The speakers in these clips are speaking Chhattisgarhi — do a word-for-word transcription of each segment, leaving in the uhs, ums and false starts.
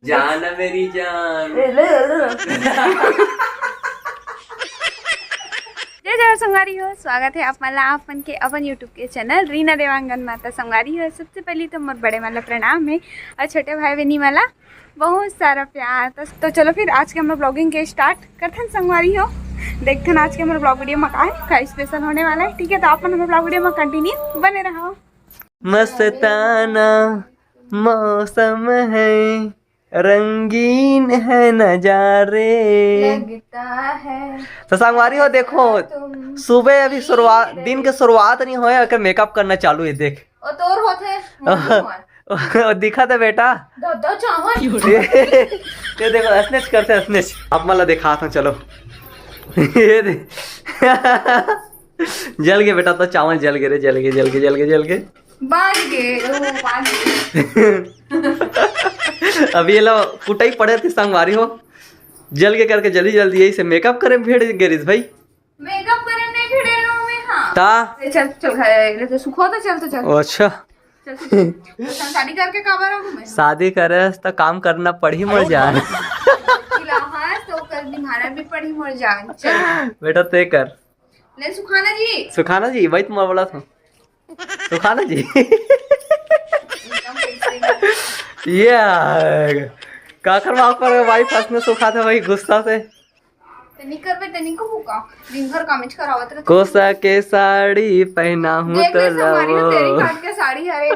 जान मेरी जान। जय जोहार संगवारी हो, स्वागत है आप मन ला आप मन के अपन YouTube के चैनल रीना देवांगन माता। संगवारी हो, सबसे पहली तो मोर बड़े मन ला प्रणाम है और छोटे भाई बहनी मन ला बहुत सारा प्यार। तो, तो चलो फिर आज के हमर ब्लॉगिंग के स्टार्ट करथन संगवारी हो। देखथन आज के हमर ब्लॉग वीडियो में का है, का स्पेशल होने वाला है। ठीक है, तो आप मन हमर ब्लॉग वीडियो में कंटिन्यू बने रहो। मस्ताना मौसम है, रंगीन है नजारे। लगता है तो संगवारी हो, देखो, तुम सुबह अभी शुरुआत, दिन के शुरुआत नहीं होए, अगर मेकअप करना चालू है, देख। ओ तोर होथे, मोर नहीं होए। दिखा दे बेटा। दो, दो चावल। ये देखो, असनेच करते, असनेच। आप मला दिखा था, चलो। ये दे। जल गए बेटा, तो चावल जल गए रे, जल गए, जल गए, जल गए, जल गए। बाज गए, ओ, बाज गए। अभी ये लो, कुटाई पड़े थे संगवारी हो, जल के करके जल्दी जल्दी यही से मेकअप करे भेड़ गिरिस भाई। मेकअप करे नहीं भिड़े रहो मैं, हाँ। ता? ए, चल, चल, घर ले तो सुखो तो चल, तो चल। ओ, अच्छा। चल, सुखो। तो शादी करके का बना हूँ मैं? शादी करे त काम करना पड़ी मोर जान। इलाहास तो कर निभाना भी पड़ी मोर जान। चल। बेटा, ते कर। ले सुखाना जी। सुखाना जी, वही तुम्हारा बोला था। सुखाना जी। एकदम fixing। ये आ, काकर वहां पर भाई फंस में सुखाते भाई गुस्सा से। तनी करबे, तनी को हुका। दिन भर कामेच करावत रहते। कोसा के साड़ी पहना हूँ देख तो ले संगवारी हो, तेरी लवो। काट के साड़ी हरे।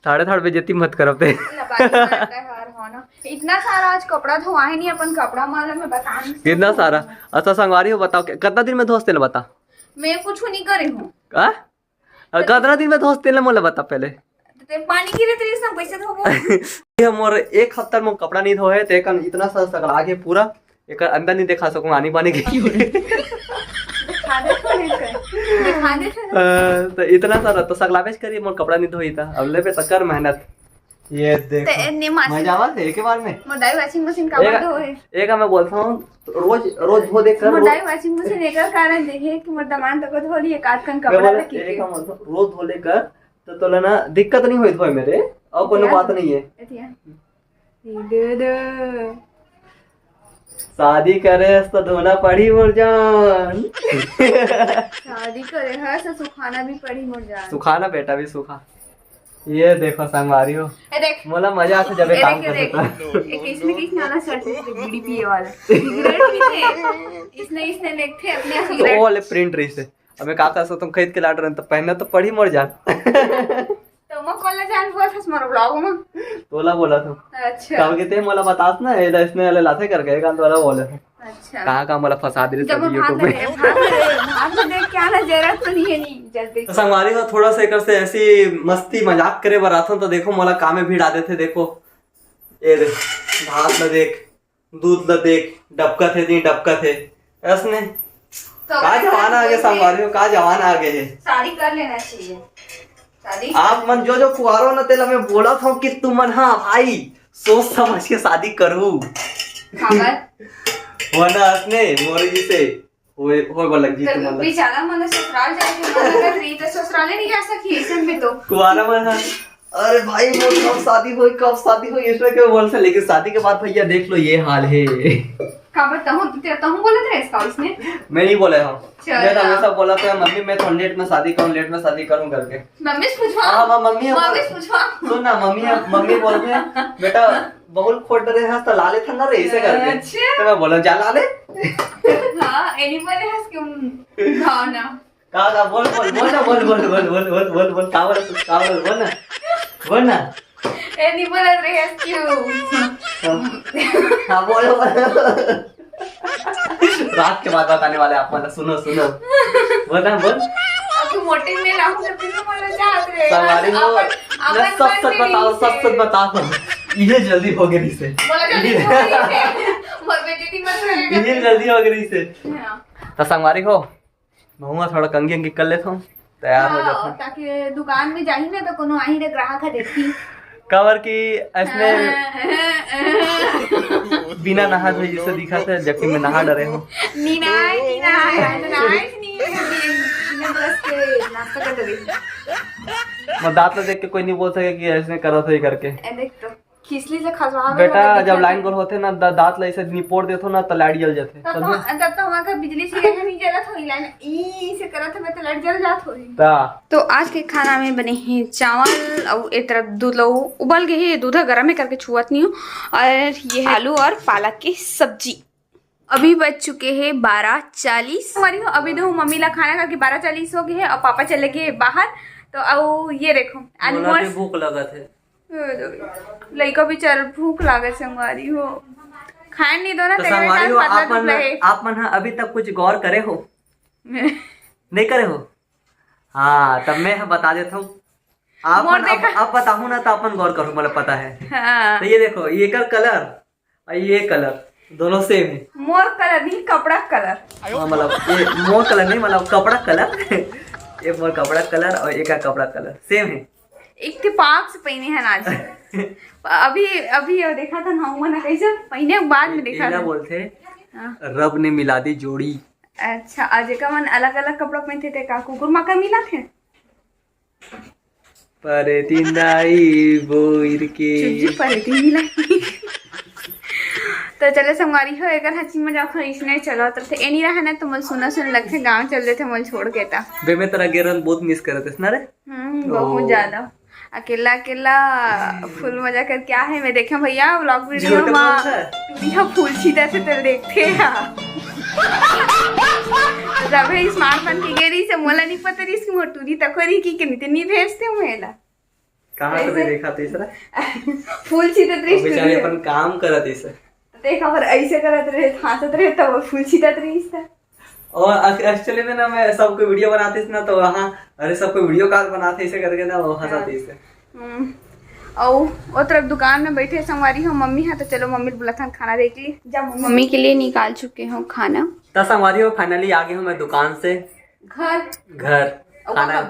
थाड़े थाड़ बेइज्जती मत करब ते। लबारी मारता है यार, हो ना। इतना सारा आज कपड़ा धोआ है नहीं, अपन कपड़ा माला में बता नहीं सकते। कितना सारा? अच्छा संगवारी हो, बताओ कि-, कितना दिन में धोस तेला बता? मैं कुछ नहीं करे हूँ। आ? और कितना दिन में धोस तेला मोला बता पहले। ते पानी गिरे तेरे सब पैसे धो गए। ये मोर एक हफ्ता में कपड़ा नहीं धोए, ते कन इतना सा सकला के पूरा एक अंदर नहीं दिखा सकूं, आनी पानी की। दिखा दे तो नहीं कर। दिखा दे तो। अ, तो इतना सारा तो सकलाबेच करिए, मोर कपड़ा नहीं धोई था। अब ले पे तो कर मेहनत। ये देखो। ते नहीं मार। मजा आवा थे एक बार में। मोर दाई washing machine का एक, बंद होए। एक मैं बोलता हूँ, रोज, रोज धो दे कर, मोर रोज दाई washing machine एकर कारण देखे कि मोर दमान तको धो लिए, काट कन मैं कपड़ा बोला, रखी एक के। मैं बोलता हूँ, रोज धो ले कर, तो तोला ना दिक्कत नहीं होई धोए मेरे, और कोनो एतिया। बात नहीं है। एतिया। दे दे। शादी करे हस तो धोना पड़ी मोर जान। शादी करे हस तो सुखाना भी पड़ी मोर जान। सुखाना बेटा भी सुखा। ये देखो संगवारी हो। ए देख। मोला मजा आथे जब ये ए काम देख, ये करथे देख। त। एक इसमें किसने आना शर्ट में बीड़ी पिए वाला। सिगरेट भी थे। इसने, इसने लेके अपने तो सिगरेट। ओ वाले प्रिंट रही से। अबे का कर सकता हूँ, खरीद के लाट रहे तो पहनना तो पड़ी मोर जान। तो मैं कोला जान बोल था हमारा ब्लॉग में। तोला बोला था। अच्छा। कब के ते मोला बतास ना, ये इसने वाले लाथे करके, एक आंदो वाला बोले था। अच्छा। कहाँ, कहाँ मोला फंसा दे रहे जब सब हम YouTube भाग में। गए, भाग गए, भाग गए, क्या ना जरूरत तो नहीं है, नहीं, जल्दी। तो संगवारी हो, थोड़ा सा एकर से ऐसी मस्ती मजाक करे बर आथन, तो देखो मोला का में भिड़ा देथे। देखो, ये देख, भात ला देख, दूध ला देख, डबकत हे, नहीं डबकत हे, ऐसने। तो का अगर जमाना आ गया, संगवारी हो, का जमाना आ गया है। शादी कर लेना चाहिए। शादी आप मन जो जो फुहारो न, तेला मैं बोला था कि तुमन, हाँ भाई, सोच समझ के शादी करू। काबर? वरना असने मोरे जी से होए, होए बर लग जी तो तुमन ला। बेचारा मन ससुराल जाए के मन लगत रही, तो ससुराले नहीं जा सकी, ऐसन में तो। कुआरा मन ह, अरे भाई, वो कब शादी होई, कब शादी होई, इसमें क्यों बोल से, लेकिन शादी के बाद भैया देख लो, ये हाल है। काबर तहूँ, ते-, तहूँ बोलत रहे इसका उसने? मैं नहीं बोला हूँ। चल मैं तो ना। हमेशा बोला था, "मम्मी, मैं थोड़ा लेट में शादी करूँ, लेट में शादी करूँ," करके। मम्मी से पूछवा। हाँ, हाँ, मम्मी, मम्मी से पूछवा। सुन ना, मम्मी, मम्मी बोलते हैं, "बेटा, बहुत खोट रहे हैं, तो ला ले था ना रे," ऐसे करके। अच्छा। तो मैं बोला, "जा ला ले।" हाँ, एनी बोले हंस के, हम्म, भावना। का, का, बोल, बोल, बोल ना, बोल, बोल, बोल, का बोल, का बोल, बोल ना, बोल ना। ए, नहीं बोलत रहे, क्यों? हाँ, बोल, बोल। रात के बाद बताने वाले आप, मतलब, सुनो, सुनो। बोल ना, बोल। अब तू मोटे में ना हो, तो फिर तो बोलना चाहत रहे। संगवारी हो, अपन, ना, अपन सच, सच बताओ, सच, सच बताओ। ये जल्दी हो गई से। बोला जल्दी हो गई से। बोल, बेइज्जती मत करिए। ये जल्दी हो गई से। हाँ। तो संगवारी हो, महूँ थोड़ा कंघी अंघी कर लेथव, तैयार हो हाँ, जाथव। ताकि दुकान में जाही ना तो कोनो आही ना ग्राहक ह देखही। काबर कि ऐसने बिना नहा धोए जैसे दिखत हे, जबकि मैं नहा डरे हूँ। नी नहाए, नी नहाए, आज नहाए, नी नहाए, बिना ब्रश के नाश्ता कर डरे। मैं दांत ला देख के कोई नहीं बोल सके कि ऐसने करत हे करके। ए, देख तो। खिसली से खसवा बेटा, जब लाइन गोल होथे ना, द-, दांत ला ऐसे निपोर देथो ना, त लाइट जल जाथे। तब तो, तब हमारे घर बिजली से नहीं जलत होई लाइन, ई से करत हवे त लाइट जल जात होई। ता। तो आज के खाना में बने हे चावल, अउ ए तरफ दूध ला उबल गए हे, दूध गरम है करके छुअत नहीं हूँ। और ये है आलू और पालक की सब्जी। अभी बज चुके हैं बारह चालीस। अभी तो मम्मी ला खाना खा के बारह चालीस हो गए हैं और पापा चले गए बाहर। तो अब ये देखो, भूख लगत है। लइका बेचारा भूख लागत संगवारी हो, खाए नहीं दो ना, तो संगवारी हो, आप मन, आप मन हा अभी तक कुछ गौर करे हो? नहीं करे हो? हाँ, तब मैं बता देता हूँ। आप मन अब, अब बताहूँ ना, तो अपन गौर करो, मतलब पता है। हाँ। तो ये देखो, ये कर कलर और ये कलर दोनों सेम है। मोर कलर नहीं, कपड़ा कलर। हाँ, मतलब ये मोर कलर नहीं, मतलब कपड़ा कलर। ये मोर कपड़ा कलर और एक कपड़ा कलर सेम है। एक थे पाक से पहने हैं आज। अभी, अभी ये देखा था ना, वो ना कैसे पहने, बाद में देखा था। बोलते हैं, हाँ। रब ने मिला दी जोड़ी। अच्छा, आज एक मन अलग अलग कपड़ा पहनते थे का, कुकुर माका मिला थे? परे तिंदाई बोइर के। चुप, चुप, परे तिंदी लाई। तो चलो संगवारी हो, एकर हंसी मजाक हो, इसने चलो, तब से एनी रहा ना, तो मोल सुना सुना लगथे, गांव चल देथे मोल छोड़ के ता। बे, मैं तेरा गेरन बहुत मिस करत हस ना रे। हम्म, बहुत ज्यादा। अकेला अकेला फुल मजा करके आ है। मैं देखे भैया व्लॉग वीडियो में टूरी ह फूल छीता से तेल देखते हैं। जब है स्मार्ट बन के गे रही से मोला नहीं पता रही कि मोर टूरी तको रही कि कितनी भेजते हूँ मेला। कहाँ से देखा तीसरा? फूल छीतत रही बेचारे टूरी। अपन काम करत इसे। देखा पर ऐसे करत रहे, हंसत रहे, तब फूल छीतत रही इसे। और एक्चुअली में ना, मैं सबको वीडियो बनाते ना, तो वहाँ, अरे, सबको वीडियो कॉल बनाते इसे करके ना, वो हंसाते इसे। हम्म। और वो तरफ दुकान में बैठे संगवारी हो मम्मी है, तो चलो मम्मी बुलाथन खाना देख ली। जा मम्मी। मम्मी के लिए निकाल चुके हो खाना। तो संगवारी हो, finally आ गए हूँ मैं दुकान से घर। घर। और खाना।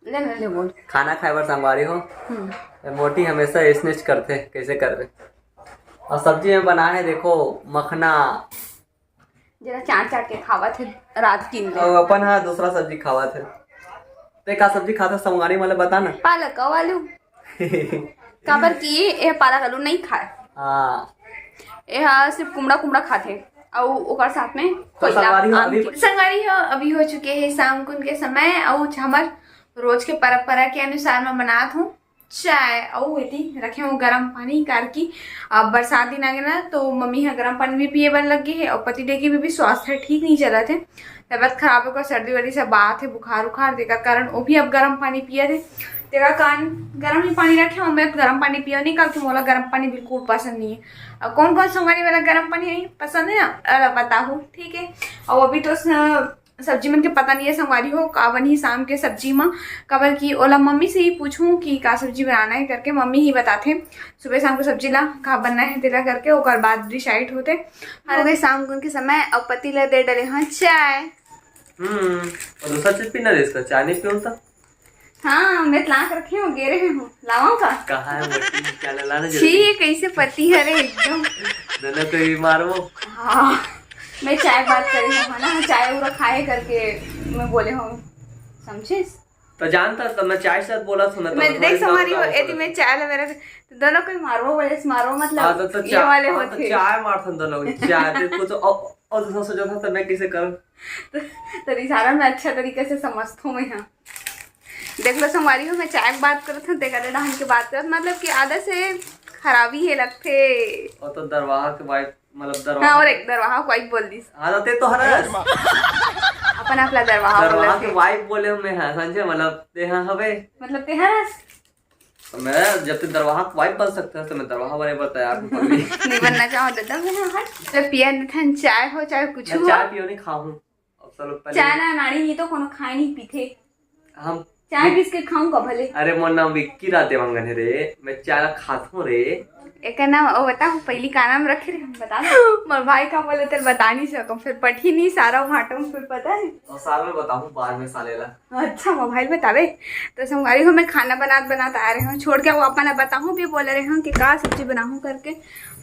ले, ले, ले, बोल। खाना खाए बर संगवारी हो। हम्म। ए मोटी हमेशा स्नेच करथे, कैसे करबे। और सब्जी में बना है, देखो, मखना। जरा चाट चाट के खावत है रात की। और अपन हा दूसरा सब्जी खावत है। ते का सब्जी खाता संगवारी, मोला बता ना। पालक और आलू। काबर कि ये पालक आलू नहीं खाए। हाँ। ये हा सिर्फ कुमड़ा कुमड़ा खाथे। अउ ओकर साथ में तो कोयला, संगवारी हो, आम अभी के। संगवारी हो, अभी हो चुके हैं शाम कुन के समय। अउ हमर रोज के परंपरा के अनुसार मैं बनात हूँ चाय। अउ एती रखे हूँ गरम पानी, कार कि अब बरसात दिन आ गया ना, तो मम्मी हा गरम पानी भी पिए बर लग गई है। और पति देव के भी, भी स्वास्थ्य ठीक नहीं चलत है, तबियत खराब होकर सर्दी वर्दी से बात है, बुखार उखार, तेकर कारण वो भी अब गरम पानी पिया थे। तेरा कारण गरम ही पानी रखे हूँ मैं, गरम पानी पियो नहीं, काबर कि मोला गरम पानी बिल्कुल पसंद नहीं है। अब कौन कौन संगवारी वाला गरम पानी है पसंद है ना, अरे बताओ, ठीक है। और अभी तो स-, सब्जी मन के पता नहीं है संगवारी हो का बनही शाम के सब्जी में, काबर कि ओला मम्मी से ही पूछूं कि का सब्जी बनाना है करके, मम्मी ही बताथे सुबह शाम को सब्जी ला का बनना है तेला करके, ओकर बाद डिसाइड होते। हो गए शाम कुन के समय, अब पति ला दे डले हाँ चाय। हम्म, और दूसरा चीज पीना रे इसका, चाय नहीं पीऊँ तो? हाँ, मैं ला के रखे हूँ, गे रहे हूँ, लावा का? कहाँ है वो? क्या ला-, लाना छी, जल्दी। कैसे पति है रे एकदम। दोनों को भी मारो। हाँ, मैं चाय बात करी हूँ, है ना, चाय उरा खाए करके मैं बोले हूँ, समझिस? तो जानता तो मैं चाय साथ बोला था ना, तो मैं मैं देख थोड़ी संगवारी हो, बोला एती था। मैं चाय ला मेरा, तो दोनों को मारबो बोले, मारबो मतलब हाँ, तो, तो ये चाय, वाले हाँ, तो होते। चाय मारथन दोनों को, चाय, ते कुछ और, और दूसरा सोचा था, तो मैं कैसे करूँ? तो, तो इशारा में अच्छा तरीके से समझता हूँ मैं यहाँ। देख लो संगवारी हो, मैं चाय की बात करत हूँ, तेकर डहन की बात करत, मतलब कि आदत से खराबी है लगथे। और तो दरवाहा के वाइफ, मतलब दरवाहा हाँ, और एक दरवाहा को वाइफ बोल दिस। हाँ, तो ते तो हरस। अपन आप ला दरवाहा दरवाहा बोलत के है। वाइफ बोले हूँ मैं, हाँ, समझे? मतलब ते हाँ हवे। मतलब ते हरस। तो मैं जब ते दरवाहा के वाइफ बन सकता है, तो मैं दरवाहा बने पर तैयार हूँ, पगली। नहीं बनना चाहो दादा, मैं हट। तो पिया नहीं था, चाय हो चाहे कुछ मैं हो। चाय पियो नहीं, खाऊँ। अब चलो पहले चाय ना नाड़ी नहीं तो कोनो खाए नहीं पीथे। हम चाय बिस्किट खाऊं का भले? अरे, मोर नाम विक्की राज देवांगन है रे, मैं चाय ला खाथों रे। एकर नाम, ओ, बताओ, पहली का नाम रखे रे, हम बता दो। मोर भाई का बोले, तेरे बता नहीं सको, फिर पठी नहीं सारा भाटो में, फिर पता है। और सारा में बताऊं बाद में साले ला। अच्छा, मोर भाई बतावे। तो संगवारी हो, मैं खाना बनात बनात आ रहे हूँ, छोड़ के वो अपन ला बताऊँ भी बोले रहे हूँ कि का सब्जी बनाऊँ करके,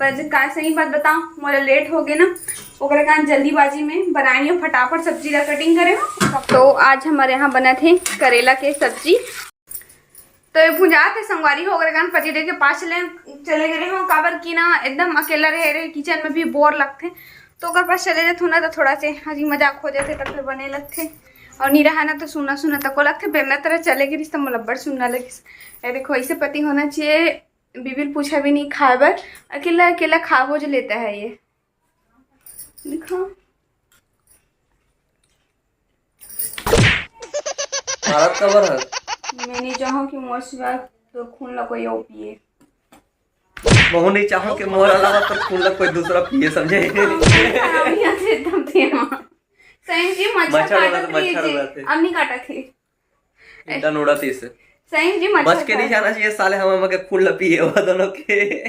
पर जब का सही बात बताऊँ, मोला लेट हो गया ना, ओकरे कारण जल्दीबाजी में बनाई हूँ, फटाफट सब्जी ला कटिंग करे हूँ। तो आज हमारे यहाँ बना थे करेला के सब्जी। तो ये भुंजात हे संगवारी हो, अगर गणपति डे के पास चले, चले गए हो, काबर कि ना एकदम अकेला रहे रहे किचन में भी बोर लगथे, तो ओकर पास चले जाथो ना, तो थोड़ा से हंसी मजाक हो जाथे, तो फिर बने लगथे। और नी रहा ना तो सुन्ना सुन्ना तको लगथे। बेमना तरह चले गिरिस तो मोला बड़ सुन्ना लगिस। ये देखो, ऐसे पति होना चाहिए, बीबी ल पूछा भी नहीं खाए बर, अकेला अकेला खा बोझ लेता है ये। देखो, भारत का बर है। मैं नहीं चाहूँ कि मोर सिवा तो खून ला कोई और पिए। महू नहीं चाहूँ कि मोर अलावा तो खून ला कोई दूसरा पिए, समझे? खराबियाँ से तब थे वहाँ। सही जी, मच्छर मच्छर काटत उड़ाते, रहिए मच्छर जी। उड़ाते। अब नहीं काटा थे। इतना उड़ाते इसे। सही जी, मच्छर बच के नहीं काट- जाना चाहिए साले, हम के खून ला पिए वो दोनों के।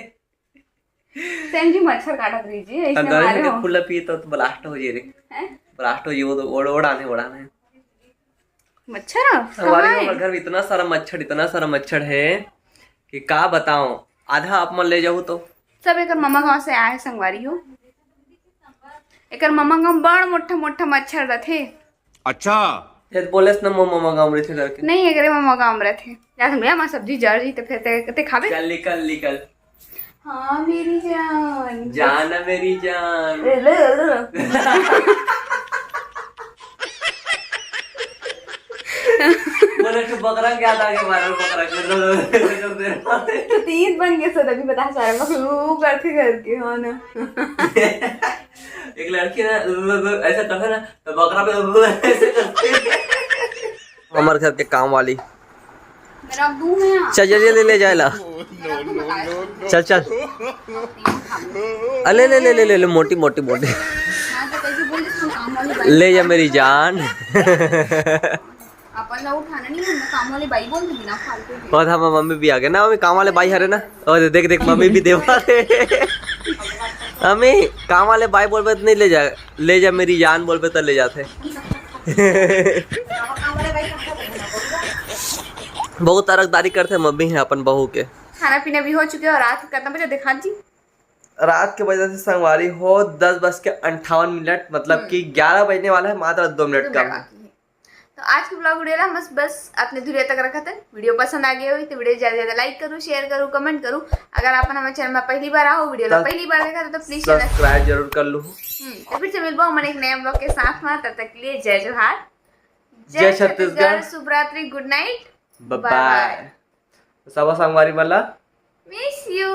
सही जी, मच्छर काटत रहिए जी, ऐसे अगर मारे हम हो। खून ला पिए तो blast हो जाए रे। हैं? Blast हो जाए वो तो, ओड़ ओड़ाने ओड़ाने। मच्छर? हमारे कहाँ है? हमर घर में इतना सारा मच्छर, इतना सारा मच्छर है कि का बताओ। आधा आप मन ले जाओ तो। सब एकर ममा गांव से आए संगवारी हो। एकर ममा गांव बड़ मोटा मोटा मच्छर रथे। अच्छा। ये तो बोले ना मो ममा गाँव रहिथे करके। नहीं, एकरे ममा गांव में रथे। जा भैया, मां सब्जी जर जी तो फिर ते, ते खाबे। चल निकल निकल। हाँ मेरी जान। जान मेरी जान। ले, ले, ले, ले। बोले तो बकरा क्या था के मारल, बकरा के कर दे। तो तीन बन गए सर, अभी बता सारा मखलूक करके करके, हाँ ना। एक लड़की ना ऐसा करता ना तो बकरा पे ऐसे करते। हमारे घर के काम वाली। मेरा अब दू में आ। चल जल्दी ले ले जाए ला। चल चल। अरे ले ले ले ले ले मोटी मोटी मोटी। हाँ, तो कैसे बोल दे, तुम काम वाली बाई। ले जा मेरी जान। अपन ला उठाना नहीं है, काम वाली बाई बोल दे बिना फालतू के। और हम मम्मी भी आ गए ना, मम्मी काम वाले बाई हरे ना। और देख देख मम्मी भी देवा रे। मम्मी काम वाले बाई बोलबे तो नहीं ले जा, ले जा मेरी जान बोलबे तो ले जाते। बहुत तरकदारी करते मम्मी है अपन बहू के। खाना पीना भी हो चुके और रात कितना बजे दिखा जी? रात के बजे से संगवारी हो दस बज के अंठावन मिनट, मतलब कि ग्यारह बजने वाला है, मात्र दो मिनट कम है। तो आज के ब्लॉग वीडियो ला बस बस अपने धुरिया तक रखत है। वीडियो पसंद आ गया हो तो वीडियो ज्यादा ज्यादा लाइक करो, शेयर करो, कमेंट करो। अगर आप हमारे चैनल में पहली बार आओ, वीडियो ला पहली बार देखा तो प्लीज चैनल सब्सक्राइब जरूर कर लो। तो फिर से मिलबो हम एक नए ब्लॉग के साथ में, तब तक के लिए जय जोहार, जय छत्तीसगढ़। शुभ रात्रि, गुड नाइट, बाय। सब संगवारी वाला मिस यू।